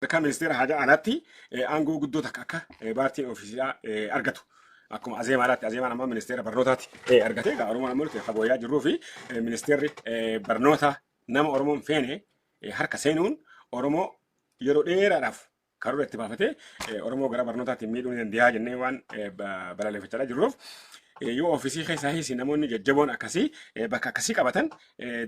Sadarkaa ministeera haajaa alaatti aangoo guddoo takka akka paartiin ofiisiidhaa argatu. Akkuma azeemaadhaatti azeemaan amma ministeera barnootaatti argate egaa Oromoon amma nuti kabooyaa jirruu fi ministeerri barnoota nama Oromoon feene harka seenuun Oromoo yeroo dheeraadhaaf karoora itti baafatee Oromoo gara barnootaatti miidhuu ni danda'a jennee waan balaaleffachaa jirruuf yoo ofiisii keessaa hiisi namoonni jajjaboon akkasii bakka akkasii qabatan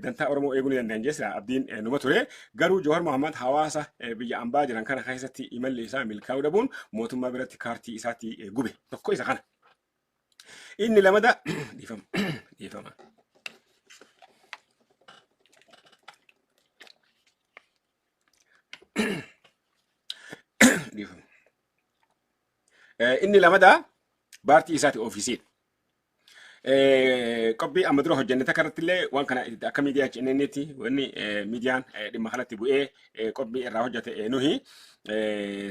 dantaa Oromoo eeguu ni danda'an jechuudha abdiin numa ture. Garuu Jowaar Mohaammed hawaasa biyya ambaa jiran kana keessatti imalli isaa milkaa'uu dhabuun mootummaa biratti kaartii isaatti gube tokko isa kana. Inni lamada dhiifama dhiifama. Dhiifama. Inni lamada paartii isaati ofiisiidha. Qophii amma dura hojjenne takka irratti illee waan kana akka miidiyaa HNN'tti wanni miidiyaan dhimma kanatti bu'ee qophii irraa hojjete nuhi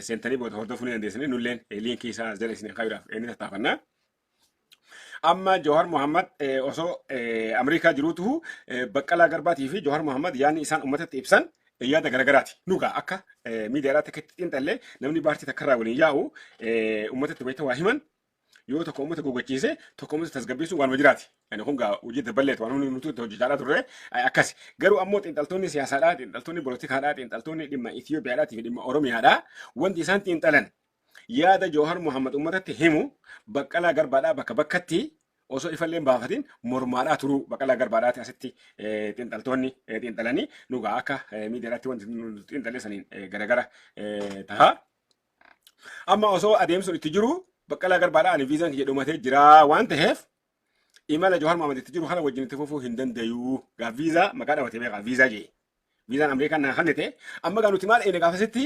seentanii booda hordofuu ni dandeessanii nulleen liinkii isaa jala isin kaayuudhaaf ni tattaafanna. Amma Jowaar Mohaammed osoo Ameerikaa jiruutu Baqqalaa Garbaatii fi Jowaar Mohaammed yaadni isaan uummatatti ibsan yaada garagaraati. Nugaa akka miidiyaadhaatti akka itti xiinxallee namni paartii takkarraa waliin yaa'u uummatatti wayita waa himan yoo tokko uummata gogachiise tokko uummata tasgabbeessuun waanuma jiraati. Yani kun gaa hojii dabballeetu waan hundi nuti itti hojjechaa turre akkasi. Garuu ammoo xiinxaltoonni siyaasaadhaa, xiinxaltoonni poolitikaadhaa, xiinxaltoonni dhimma Itoophiyaadhaatii fi dhimma Oromiyaadhaa wanti isaan xiinxalan yaada Jowaar Mohaammed uummatatti himu Baqqalaa Garbaadhaa bakka bakkatti osoo ifallee hin baafatin mormaadhaa turuu Baqqalaa Garbaadhaati asitti xiinxaltoonni xiinxalanii nugaa akka miidiyaadhaatti wanti xiinxalee saniin garagara taha. Amma osoo adeemsuun itti jiru Baqqalaa Garbaadhaa ani viizaan kiyya dhumatee jira waan ta'eef imala Jowaar Mohaammed itti jiru kana wajjin itti fufuu hin dandayu. Gaa viizaa maqaa dhabatee beekaa viizaa jee. Viizaan Ameerikaan naa kennite amma gaa nuti maal eene gaafasitti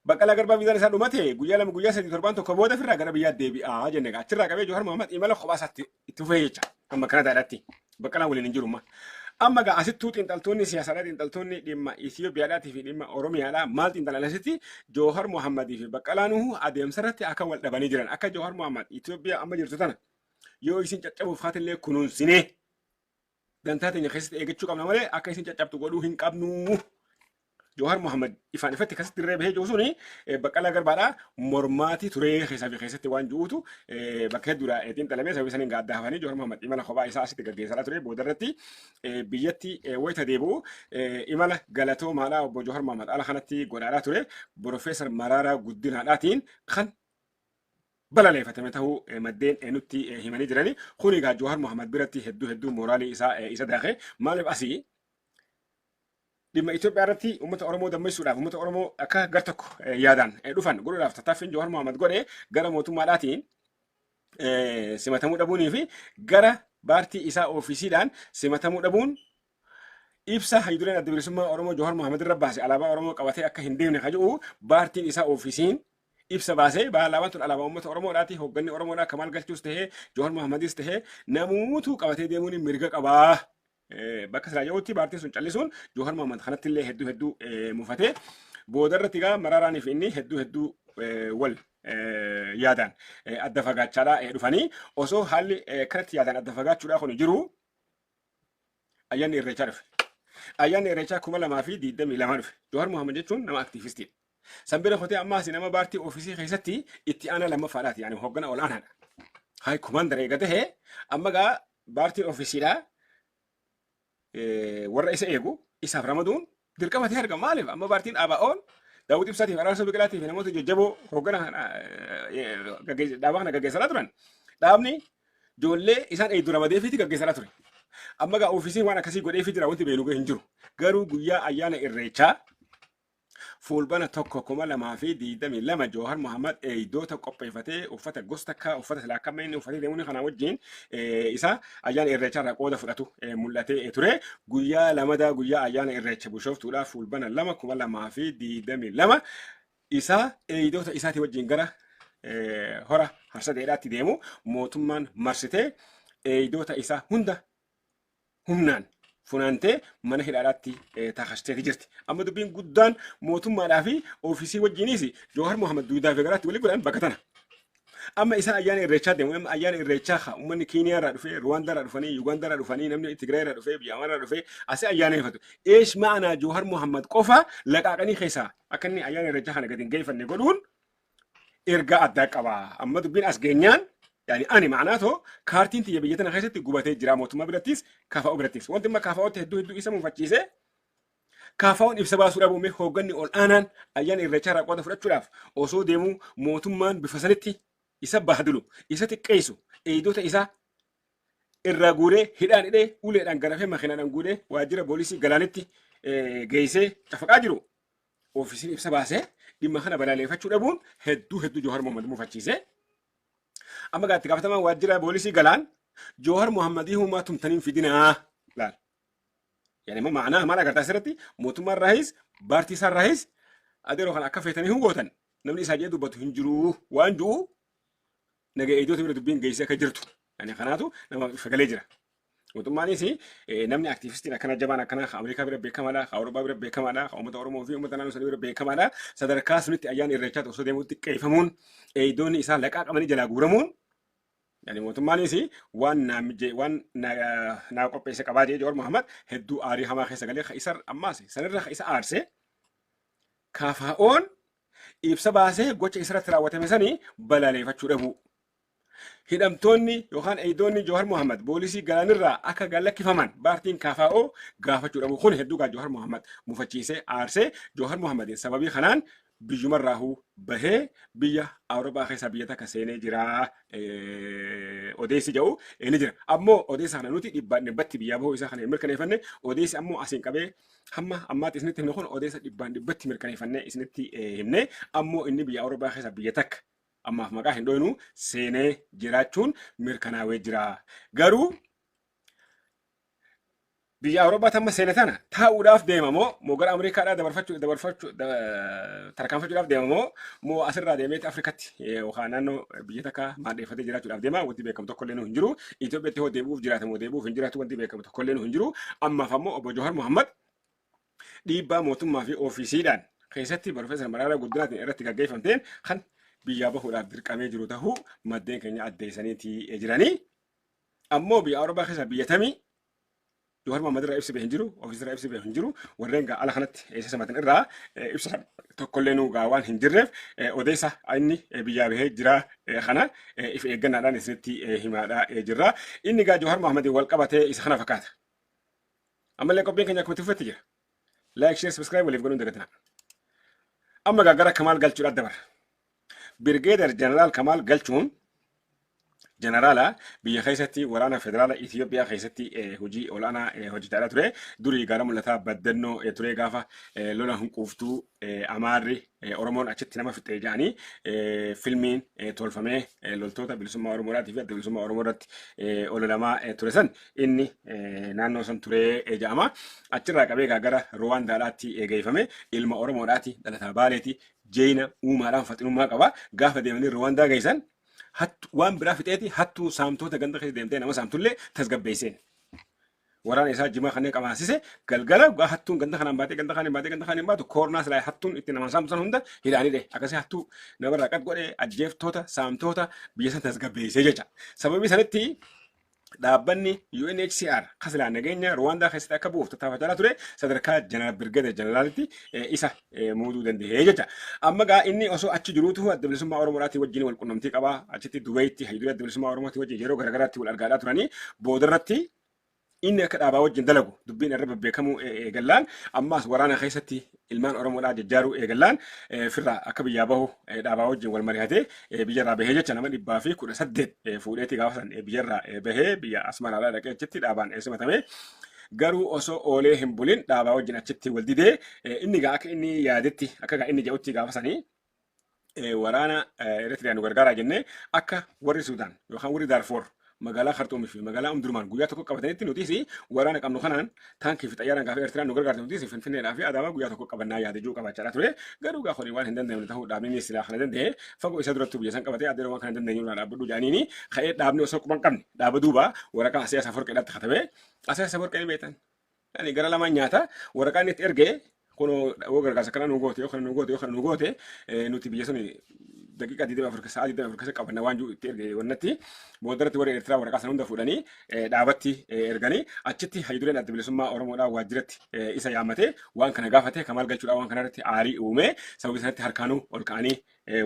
Baqqalaa Garbaa viizaan isaa dhumate guyyaa 2 guyyaa 3 torbaan tokko booda ofirraa gara biyyaa deebi'aa jenne gaa achirraa qabee Jowaar Mohaammed imala kophaa isaatti itti fufee jecha amma Kanadaadhaatti Baqqalaan waliin hin jiru amma. Amma gaa asittuu xiinxaltoonni siyaasaadhaa xiinxaltoonni dhimma Itoophiyaadhaatii fi dhimma Oromiyaadhaa maal xiinxalan asitti Jowaar Mohaammadii fi Baqqalaan adeemsa irratti akka wal dhabanii jiran akka Jowaar Mohaammed Itoophiyaa amma jirtu tana yoo isin caccabuuf haatillee kunuunsinee dantaa teenya keessatti eeggachuu qabna malee akka isin caccabtu godhuu hin qabnu. Jowaar Mohaammed ifaan ifatti akkasitti irree bahee jiru suni Baqqalaa Garbaadhaa mormaatii turee keessaa fi keessatti waan jiruutu bakka hedduudha xiinxalamee sababii saniin gaaddaa hafanii Jowaar Mohaammed imala kophaa isaa asitti gaggeessaa ture booda irratti biyyatti wayita deebi'u imala galatoomaadhaa obbo Jowaar Mohaammed ala kanatti godhaadhaa ture Profeesar Maraaraa Guddinaadhaatiin kan balaleeffatame ta'uu maddeen nutti himanii jirani. Kun egaa Jowaar Mohaammed biratti hedduu hedduu mooraalii isaa isa daake maaliif asii dhimma Itoophiyaa irratti uummata Oromoo dammeessuudhaaf uummata Oromoo akka gar tokko yaadaan dhufan godhuudhaaf tattaaffiin Jowaar Mohaammed godhe gara mootummaadhaatiin simatamuu dhabuunii fi gara paartii isaa ofiisiidhaan simatamuu dhabuun ibsa hayyudureen adda bilisummaa Oromoo Jowaar Mohaammed irra baase alaabaa Oromoo qabatee akka hin deemne kan jedhu paartiin isaa ofiisiin ibsa baasee alaabaan tun alaabaa uummata Oromoodhaati hoogganni Oromoodhaa Kamaal Galchuus tahee Jowaar Mohaammadis tahee namuutu qabatee deemuun mirga qabaa. Bakka silaa jedhutti paartiin sun callisuun Jowaar Mohaammed kanatti illee hedduu hedduu mufatee booda irratti egaa Maraaraanii fi inni hedduu hedduu wal yaadaan adda fagaachaadhaa dhufanii osoo haalli kanatti yaadaan adda fagaachuudhaa kun jiru ayyaanni irreechaa dhufe. Ayyaanni irreechaa 2022 dhufe. Jowaar Mohaammed jechuun nama aktiivistiidha. Sanbira kotee ammaas nama paartii ofiisii keessatti itti aanaa lammaffaadhaati yaani hooggana olaanaadha. Hayi kumaandara eega tahee amma gaa paartiin ofiisiidhaa warra isa eegu isaaf ramaduun dirqama ta'e argama. Maaliif amma paartiin ABO'n Daawwit Ibsaatiif Araarsoo Biqilaatiif namoota jajjaboo hooggana dhaaba kana gaggeessaa turan. Dhaabni ijoollee isaan eegdu ramadeefiiti gaggeessaa ture. Amma gaa ofiisiin waan akkasii godheefii jira wanti beenu hin jiru. Garuu guyyaa ayyaana irreechaa Fuulbana 1 2022 Jowaar Mohaammed eegdota qopheeffatee uffata gosa takka uffata silaa akka inni uffatee deemuun kana wajjin isa ayyaana irreechaa irraa qooda fudhatu mul'atee ture. Guyyaa lamadaa guyyaa ayyaana irreecha Bishooftuudhaa Fuulbana 2 2022 isa eegdota isaatii wajjin gara hora Harsadeedhaatti deemu mootummaan marsitee eegdota isaa hunda humnaan funaantee mana hidhaadhaatti taakasteeti jirti. Amma dubbiin guddaan mootummaadhaa fi ofiisii wajjiniis Jowaar Mohaammed duudaa fi garaatti walii godhan bakka tana. Amma isaan ayyaana irreechaa deemu. Amma ayyaana irreechaa haa uummanni Keeniyaa irraa dhufee, Ruwaandaa irraa dhufanii, Yugaandaa irraa dhufanii, namni Tigraay irraa dhufee, biyya Amaaraa irraa dhufee asii ayyaaneffatu. Eesh ma'anaa Joohar Muhammad qofa laqaaqanii keessaa akka inni ayyaana irreechaa kana gadi hin geeffanne godhuun ergaa addaa qaba. Amma dubbiin as geenyaan yaani ani ma'anaa too kaartiin tiyya biyya tana keessatti gubatee jira mootummaa birattis KFO birattis. Wanti amma KFOtti hedduu hedduu isa mufachiise KFO'n ibsa baasuu dhabuun hoogganni ol aanaan ayyaana irreechaa irraa qooda fudhachuudhaaf osoo deemuu mootummaan bifa sanitti isa bahdulu, isa xiqqeessu, eegdota isaa irraa guuree hidhaan hidhee uleedhaan garafee makiinaadhaan guuree waajjira poolisii galaanitti geessee cafaqaa jiru. Ofiisiin ibsa baasee dhimma kana balaaleffachuu dhabuun hedduu hedduu Joohar Muhammad mufachiise. Amma gaatti gaafatamaan waajjira poolisii galaan Joohar Muhammadii humaa tumtaniin fidinaa laal. Yani immoo ma'anaa maal agartaa asirratti mootummaan raahis baartii isaan raahis adeeroo kana akka feetanii hin gootan namni isaa jedhee dubbatu hin jiru waan jiru naga eegdota bira dubbiin geessee akka jirtu. Yani kanaatu nama sagalee jira. Mootummaanis namni aktiivistiin akkana jabaan akkana Ameerikaa bira beekamaadha, Awurooppaa bira beekamaadha, uummata Oromoo fi uummata naannoo sanii bira beekamaadha. Sadarkaa sunitti ayyaana irreechaa osoo deemuutti qeefamuun eegdonni isaa laqaa qabanii jalaa guuramuun yani mootummaanis waan naa mijee waan naa qopheesse qabaa jedhee Jawaar Mohaammed hedduu aarii hamaa keessa galee isa ammaas sanirra isa aarse KFO'n ibsa baasee gocha isarratti raawwatame sanii balaaleffachuu dhabu. Hidhamtoonni yookaan eegdonni Jawaar Mohaammed poolisii galaanirraa akka gadlakkifaman baartiin KFO gaafachuu dhabu. Kun hedduu gaa Jawaar Mohaammed mufachiisee aarsee Jawaar Mohaammed sababii kanaan biyyumarraahuu bahee biyya Awurooppaa keessaa biyya takka seenee jira odeessi jedhu ni jira. Ammoo odeessa kana nuti dhibbaan dhibbatti biyyaa bahuu isaa kana hin mirkaneeffanne odeessi ammoo asiin qabee hamma ammaatti isinitti himne kun odeessa dhibbaan dhibbatti mirkaneeffannee isinitti himne ammoo inni biyya Awurooppaa keessaa biyya takka ammaaf maqaa hin dhoynu seenee jiraachuun mirkanaawee jira. Garuu biyya Awurooppaa amma seene tana taa'uudhaaf deema moo moo gara Ameerikaadhaa dabarfachuu dabarfachuu tarkaanfachuudhaaf deema moo moo asirraa deemeeti Afrikatti yookaan naannoo biyya takka maadheeffatee jiraachuudhaaf deema wanti beekamu tokko illee hin jiru. Itoophiyaatti hoo deebi'uuf jiraata moo deebi'uuf hin jiraatu wanti beekamu tokko illee hin jiru. Ammaaf ammoo obbo Jawahar Mohammad dhiibbaa mootummaa fi ofiisiidhaan keessatti Profeesar Mararaa Guddinaatiin irratti gaggeeffamteen kan biyyaa bahuudhaaf dirqamee jiru tahuu maddeen keenya addeessaniiti jiranii. Ammoo biyya Awurooppaa keessaa biyya tamii Jawahar Mohammad irraa ibsi bahe hin jiru, ofiis irraa ibsi bahe hin jiru, warreen gaa ala kanatti eessa samatan irraa ibsa tokkollee nuu gaa waan hin jirreef odeessa inni biyyaa bahee jira kana if eeggannaadhaan isinitti himaadhaa jirra. Inni gaa Jawahar Mohammad wal qabatee isa kana fakkaata. Ammallee qophiin keenya akkuma itti fufetti jira. Like, share, subscribe waliif godhuun dagatinaa. Amma gaa gara Kamaal Galchuudhaatti dabarra. Birgeedar Jeneraal Kamaal Galchuun jeneraala biyya keessatti waraana federaala Itoophiyaa keessatti hojii olaanaa hojjechaa ture. Durii gaara mul'ataa baddannoo ture gaafa lola hunquuftuu Amaarri Oromoon achitti nama fixee jedhanii filmiin tolfamee loltoota bilisummaa Oromoodhaatii fi adda bilisummaa Oromoo irratti ololamaa ture san inni naannoo san turee jedhama. Achirraa qabee gara Ruwaandaadhaatti geeffame ilma Oromoodhaati dhalataa Baaleeti jeena uumaadhaan faxinummaa qaba. Gaafa deemanii Ruwaandaa geessan waan biraa fixeeti hattuu saamtoota ganda keessa deemtee nama saamtullee tasgabbeesseen. Waraana isaa jimaa kanneen qabaasise galgala gaa hattuun ganda kanaan baatee ganda kanaan baatee ganda kanaan baatu koornaa silaa hattuun itti nama saamtu san hunda hidhaanii dhe akkasii hattuu namarraa qad godhee ajjeeftoota saamtoota biyya san tasgabbeessee jecha. Sababii sanitti dhaabbanni UNHCR kasilaa nageenya Ruwaandaa keessatti akka bu'uuf tattaafachaa ture sadarkaa jeneraal birgeedar jeneraalitti isa muuduu danda'ee jecha. Amma gaa inni osoo achi jiruutu adda bilisummaa Oromoodhaatii wajjin wal qunnamtii qaba. Achitti Dubayitti hayyuudii adda bilisummaa Oromootii wajjin yeroo garaagaraatti wal argaadhaa turanii boodarratti inni akka dhaabaa wajjin dalagu dubbiin irra bebbeekamuu eegallaan ammaas waraana keessatti ilmaan Oromoodhaa jajjaaruu eegallaan firraa akka biyyaa bahu dhaabaa wajjin wal mari'atee biyyarraa bahee jecha nama 118 fuudheeti gaafa san biyyarraa bahee biyya Asmaraadhaa dhaqee achitti dhaabaan simatame. Garuu osoo oolee hin bulin dhaabaa wajjin achitti wal didee inni gaa akka inni yaadetti akka gaa inni jedhutti gaafa sanii waraana Eritiriyaan nu gargaaraa jennee akka warri Suudaan yookaan warri Daarfoor magaalaa Khartuumii fi magaalaa Umdurmaan guyyaa tokko qabatanitti nutis waraana qabnu kanaan taankii fi xayyaaraan gaafa Eertiraan nu gargaarte nutis Finfinneedhaa fi Adaamaa guyyaa tokko qabannaa yaada jiru qabaachaa ture. Garuu gaafa waan hin danda'amne ta'uu dhaabni silaa kana danda'e fagoo isa durattuu biyya san qabatee adeera waan kana hin dandeenye irraa dhaabbadhu jedhaniini ka'ee dhaabni osoo quban qabne dhaaba duuba waraqaa Asiyaas Aforqeedhaatti katabee Asiyaas Aforqee ni beektan. Yani gara lamaan nyaata waraqaa inni itti ergee kunoo yoo gargaarsa kana nu goote yoo kana nu goote yoo kana nu goote nuti biyya suni daqiiqaa 24, sa'aa 24 keessa qabanna waan jiru itti erge wannatti. Boodarratti warri Eertiraa waraqaa sana hunda fuudhanii dhaabatti erganii, achitti hayyudureen Adda Bilisummaa Oromoodhaa waajjiratti isa yaammatee waan kana gaafate. Kamaal Galchuudhaa waan kanarratti aarii uume. Sababii sanatti harkaanuu ol ka'anii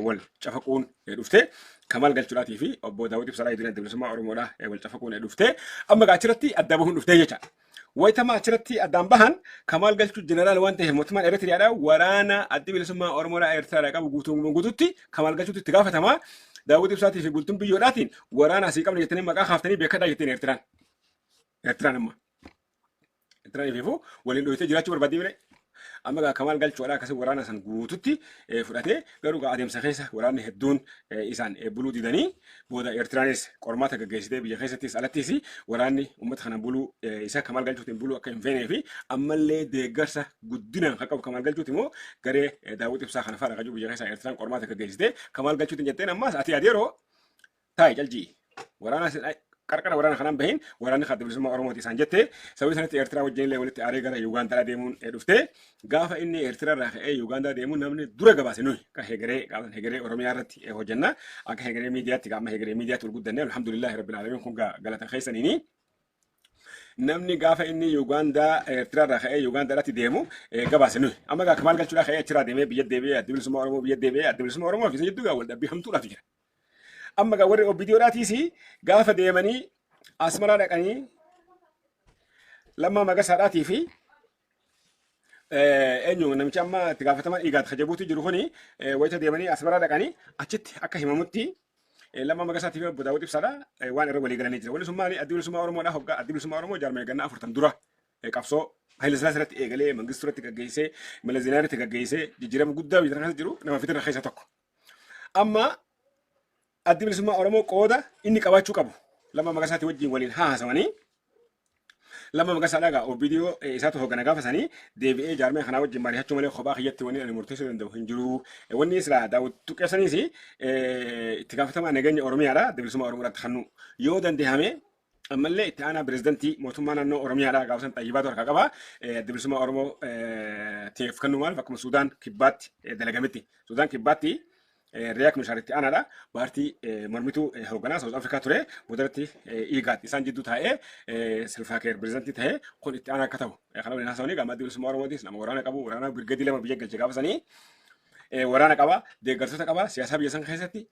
wal cafaquun dhufte. Kamaal Galchuudhaatii fi obbo Daawud Ibsaa, hayyudureen Adda Bilisummaa Oromoodhaa, wal cafaquun dhufte. Amma gaa achirratti adda bahuun dhufte jecha. Wayitama achirratti addaan bahan, Kamaal Galchuu jeneraal waan ta'eef, mootummaan Eritiriyaadhaa waraana Addi Bilisummaa Oromoodhaa Eertiraadhaa qabu guutuu guututti Kamaal Galchuutti itti gaafatama. Daawud Ibsaatii fi Bultuun Biyyoodhaatiin waraana asii qabna jettanii maqaa kaaftanii beekadhaa jetteen Eertiraan. Eertiraan amma. Eertiraan ifiifuu waliin dhoyitee jiraachuu barbaaddi malee. Amma gaa Kamaal Galchuudhaa akkasii waraana san guututti fudhatee, garuu gaa adeemsa keessa waraanni hedduun isaan buluu didanii, booda Eertiraanis qormaata gaggeessitee, biyya keessattis alattis waraanni uummata kana buluu isa Kamaal Galchuutiin buluu akka hin feenee fi ammallee deeggarsa guddinaan kan qabu Kamaal Galchuuti immoo garee Daawud Ibsaa kana faana kajuu biyya keessaa Eertiraan qormaata gaggeessitee Kamaal Galchuutiin jetteen, ammaas ati adeeroo taa'i calcii, waraana qarqara waraana kanaan bahin, waraanni Adda Bilisummaa Oromooti isaan jette. Sababii sanatti Eertiraa wajjin illee walitti aaree gara Yuugaandaa deemuun dhufte. Gaafa inni Eertiraa irraa ka'ee Yuugaandaa deemuun namni dura gabaase nuyi akka Hegeree, gaafa Hegeree Oromiyaa irratti hojjenna, akka Hegeree Miidiyaatti, gaafa Hegeree Miidiyaatti ol guddanne, alhamdulillahi rabbil alamin, kun galata keessaniini. Namni gaafa inni Yuugaandaa, Eertiraa irraa ka'ee Yuugaandaadhaatti deemu gabaase nuyi. Amma gaa Kamaal Galchuudhaa ka'ee achirraa deemee biyya deebi'ee, Adda Bilisummaa Oromoo biyya deebi'ee, Adda Bilisummaa Oromoo fi isa jidduu gaa wal dhabbii hamtuudhaatu jira. Amma gaa warri OPDOdhaatiis gaafa deemanii Asmaraa dhaqanii Lammaa Magarsaadhaatii fi eenyu namichi amma itti gaafataman Igaad Kajabuuti jiru kuni wayita deemanii Asmaraa dhaqanii, achitti akka himamutti Lammaa Magarsaatii fi obbo Daawud Ibsaadha waan irra walii galanii jira. Wanni sun maali? Addi Bilisummaa Oromoodha. Hoggaa Addi Bilisummaa Oromoo jaarmee gannaa 40 dura qabsoo Haile Sillaasee irratti eegalee, Mangistuu irratti gaggeessee, Mallas Zeenaa irratti gaggeessee, jijjiirama guddaa biyya tana keessa jiru nama fitirra keessa tokko. Amma Addi Bilisummaa Oromoo qooda inni qabaachuu qabu Lammaa Magarsaatti wajjin waliin haasawanii, Lammaa Magarsaa dhagaa OPDO isaatu hoggana gaafa sanii, deebi'ee jaarmee kanaa wajjin mari'achuu malee kophaa kiyyatti wanni ani murteessuu danda'u hin jiru. Wanni silaa Daawud tuqeessaniis itti gaafatamaa nageenya Oromiyaadha Adda Bilisummaa Oromoodhaatti kennu yoo danda'ame, ammallee itti aanaa pirezidantii mootummaa naannoo Oromiyaadha gaafa san Xayyibaatu harkaa qaba. Adda Bilisummaa Oromoo ta'eef kennu maaliif akkuma Suudaan Kibbaatti dalagametti. Suudaan Kibbaatti Riyaak Mishaar itti aanaadha. Paartii mormituu hoogganaa South Afrikaa ture. Boodarratti Igaad isaan jidduu taa'ee Salfaakeer pirezidantii ta'ee, kun itti aanaa akka ta'u kana waliin haasawanii. Gaafa Adda Bilisummaa Oromootis nama waraana qabu, waraana birgadii lama biyya galche gaafa sanii, waraana qaba, deeggartoota qaba, siyaasa biyya san keessatti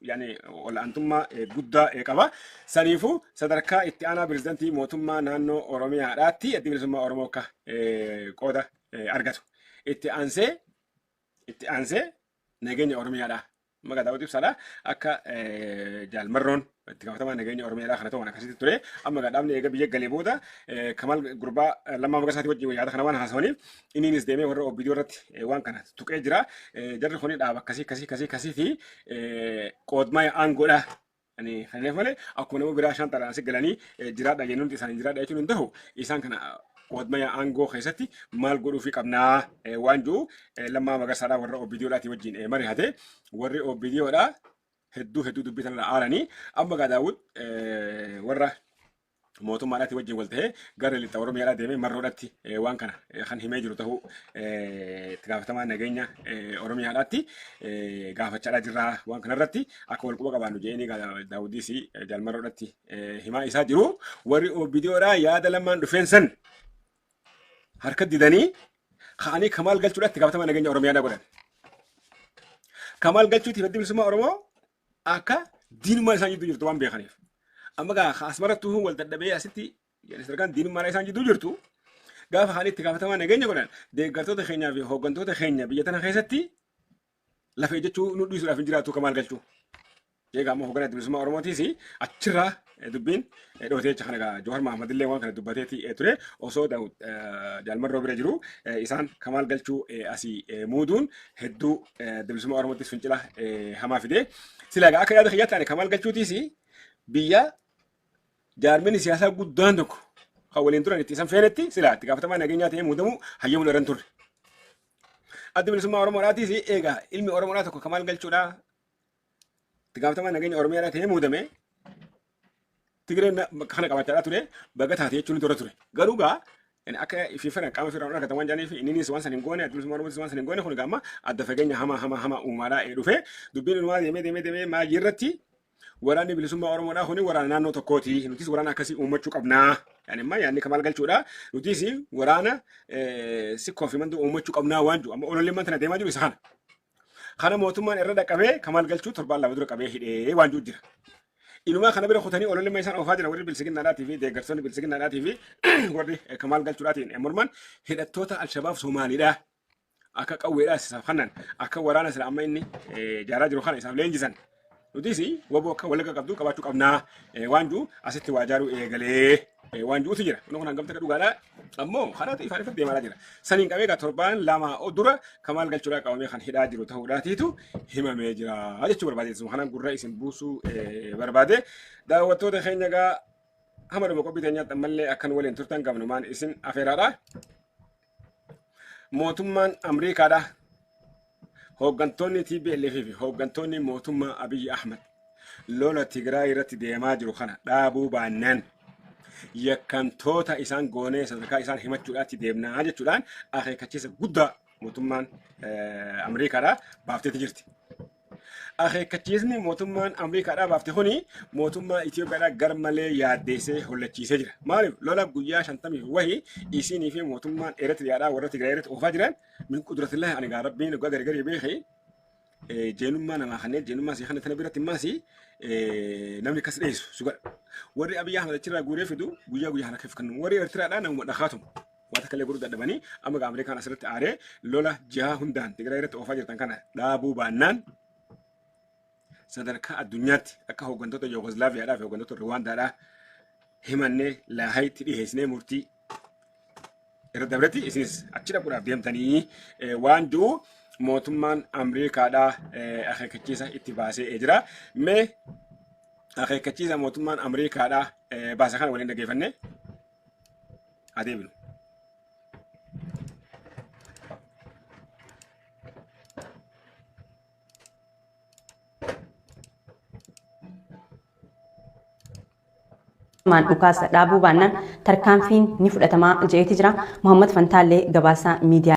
yani ol'aantummaa guddaa qaba. Saniifuu sadarkaa itti aanaa pirezidantii mootummaa naannoo Oromiyaadhaatti Addi Bilisummaa Oromoo akka qooda argatu. Itti aansee nageenya Oromiyaadha. Maqaa Daawud Ibsaadha. Akka Jaalmarroon itti gaafatamaa nageenya Oromiyaadhaa kana ta'uun akkasitti ture. Amma dhaabni eega biyya galee booda Kamal gurbaa Lammaa Magarsaatii wajjin yaada kana waan haasawaniif, inninis deemee warra OPDO irratti waan kana tuqee jira. Jarri kuni dhaaba akkasii akkasii akkasii akkasii fi qoodmaa aangoodha. Ani kanaaf malee akkuma nama biraa shantaadhaan asi galanii jiraadha jennuun isaanii jiraadha jechuun hin ta'u. Isaan kana qoodmaa aangoo keessatti maal godhuu fi qabnaa waan jiru Lammaa Magarsaadhaa warra OPDOdhaatii wajjin mari'ate. Warri OPDOdhaa hedduu hedduu dubbii tanarra aaranii, amma gaa Daawud warra mootummaadhaati wajjin wal ta'ee gara lixa Oromiyaadhaa deemee Marroodhaatti waan kana kan himee jiru ta'uu, itti gaafatamaa nageenya Oromiyaadhaatti gaafachaadhaa jirra, waan kanarratti akka wal quba qabaannu jedhanii Daawudiis Jaal Marroodhaatti himaa isaa jiru. Warri OPDOdhaa yaada Lammaan dhufeen san harka didanii ka'anii Kamaal Galchuudhaatti itti gaafatamaa nageenya Oromiyaadhaa godhan. Kamaal Galchuutiif Addi Bilisummaa Oromoo akka diinummaan isaan jidduu jirtu waan beekaniif. Amma gaa asmarattuu wal dadhabee, asitti sadarkaan diinummaan isaan jidduu jirtu, gaafa kaan itti gaafatamaa nageenya godhan, deeggartoota keenyaa fi hooggantoota keenya biyya tana keessatti lafa ejjechuu nu dhiisuudhaaf hin jiraatu Kamaal Galchuu. Egaa ammoo hoogganaa Bilisummaa Oromootiis achirraa dubbiin dhootee jecha. Kana egaa Jowaar Mahammad illee waan kana dubbateeti ture osoo Jaalmarroo bira jiru. Isaan Kamaal Galchuu asii muuduun hedduu Bilisummaa Oromootis fincila hamaa fide. Sila egaa akka yaada kiyyaatti ani Kamaal Galchuutiis biyya jaarmini siyaasaa guddaan tokko kan waliin turan itti isan feenetti sila itti gaafatamaa nageenyaa ta'ee muudamuu hayyamuun irra hin turre. Addi Bilisummaa Oromoodhaatiis egaa ilmi Oromoodhaa tokko Kamaal Galchuudhaa itti gaafatamaa nageenya Oromiyaadhaa ta'ee muudame, Tigreen kana qabachaadhaa ture, baga taate jechuun dura ture. Garuu gaa Yani akka ifii fedhan qaama ofirraa argatan waan jedhaniif inninis waan san hin goone, Addi Bilisummaa Oromootis waan san hin goone. Kun egaa amma adda fageenya hama hama hama uumaadhaa dhufe. Dubbiin inumaa deemee deemee deemee maayii irratti waraanni bilisummaa Oromoodhaa kuni waraana naannoo tokkooti. Nutis waraana akkasii uummachuu qabnaa. Yani amma yaadni Kamaal Galchuudha. Nutis waraana Sikkoo fi Mandoo uummachuu qabnaa waan jiru. Amma ololleen tana deemaa jiru isa kana. Kana mootummaan irra dhaqabee Kamaal Galchuu torbaan 2 dura qabee hidhee waan jiru jira. Inumaa kana bira kutanii ololleen isaan oofaa jiran, warri bilisiginnaadhaatii fi deeggartoonni bilisiginnaadhaatii fi warri Kamaal Galchuudhaatiin morman, hidhattoota Alshabaab Somaaliidhaa. Akka qawweedhaas isaaf kannan, akka waraana sila amma inni jaaraa jiru kana isaaf leenjisan. Nutis waboo akka Wallagga qabdu qabaachuu qabnaa waan jiru asitti waa jaaruu eegalee waan jirutu jira. Kun hangam takka dhugaadha. Ammoo kanaatu ifaan ifatti deemaa jira. Saniin qabee egaa torbaan 2 dura Kamaal Galchuudhaa qabamee kan hidhaa jiru ta'uudhaatiitu himamee jira jechuu barbaade. Kanaan gurra isin buusuu barbaade. Daawwattoota keenya, egaa hamma dhuma qophii teenyaatti ammallee akkan waliin turtan qabnumaan isin afeeraadha. Mootummaan Amriikaadha. Hooggantoonni TPLF fi hooggantoonni mootummaa Abiyyi Ahmad lola Tigraay irratti deemaa jiru kana dhaabuu baannaan yakkamtoota isaan goonee sadarkaa isaan himachuudhaatti deemnaa jechuudhaan akeekkachiisa guddaa mootummaan Amriikaadha baafteeti jirti. Akeekkachiisni mootummaan Amriikaadhaa baafte kuni mootummaa Itoophiyaadhaa gar malee yaaddeessee hollachiisee jira. Maaliif? Lola guyyaa 50 wahi isinii fi mootummaan Eritiriyaadhaa warra Tigraay irratti oofaa jiran, min qudratillahi ani gaa Rabbiin dhugaa gargarii beekee jeenummaa namaa kanneen jeenummaa si kana tana biratti immaas namni akkas dheessu si godha. Warri Abiyyi Ahmad achirraa guuree fidu guyyaa guyyaa harka kennu. Warri Eertiraadhaa namuma dhakaatuma. Waan takka illee godhuu dadhabanii amma gaa Ameerikaan asirratti aaree lola jihaa hundaan Tigraay irratti oofaa jirtan kana dhaabuu baannaan sadarkaa addunyaatti akka hooggantoota Yugoslaaviyaadhaa fi hooggantoota Ruwaandaadhaa himannee Laahayitti dhiheessinee murtii irra dabretti isinis achi dhaquudhaaf deemtanii waan jiru mootummaan Ameerikaadhaa akeekkachiisa itti baasee jira. Mee akeekkachiisa mootummaan Ameerikaadhaa baase kana waliin dhaggeeffannee adeemnu. Maan dhukaasa dhaabuu baannaan tarkaanfiin ni fudhatamaa je'eeti jira. Muhammad Fantaallee gabaasaa miidiyaa.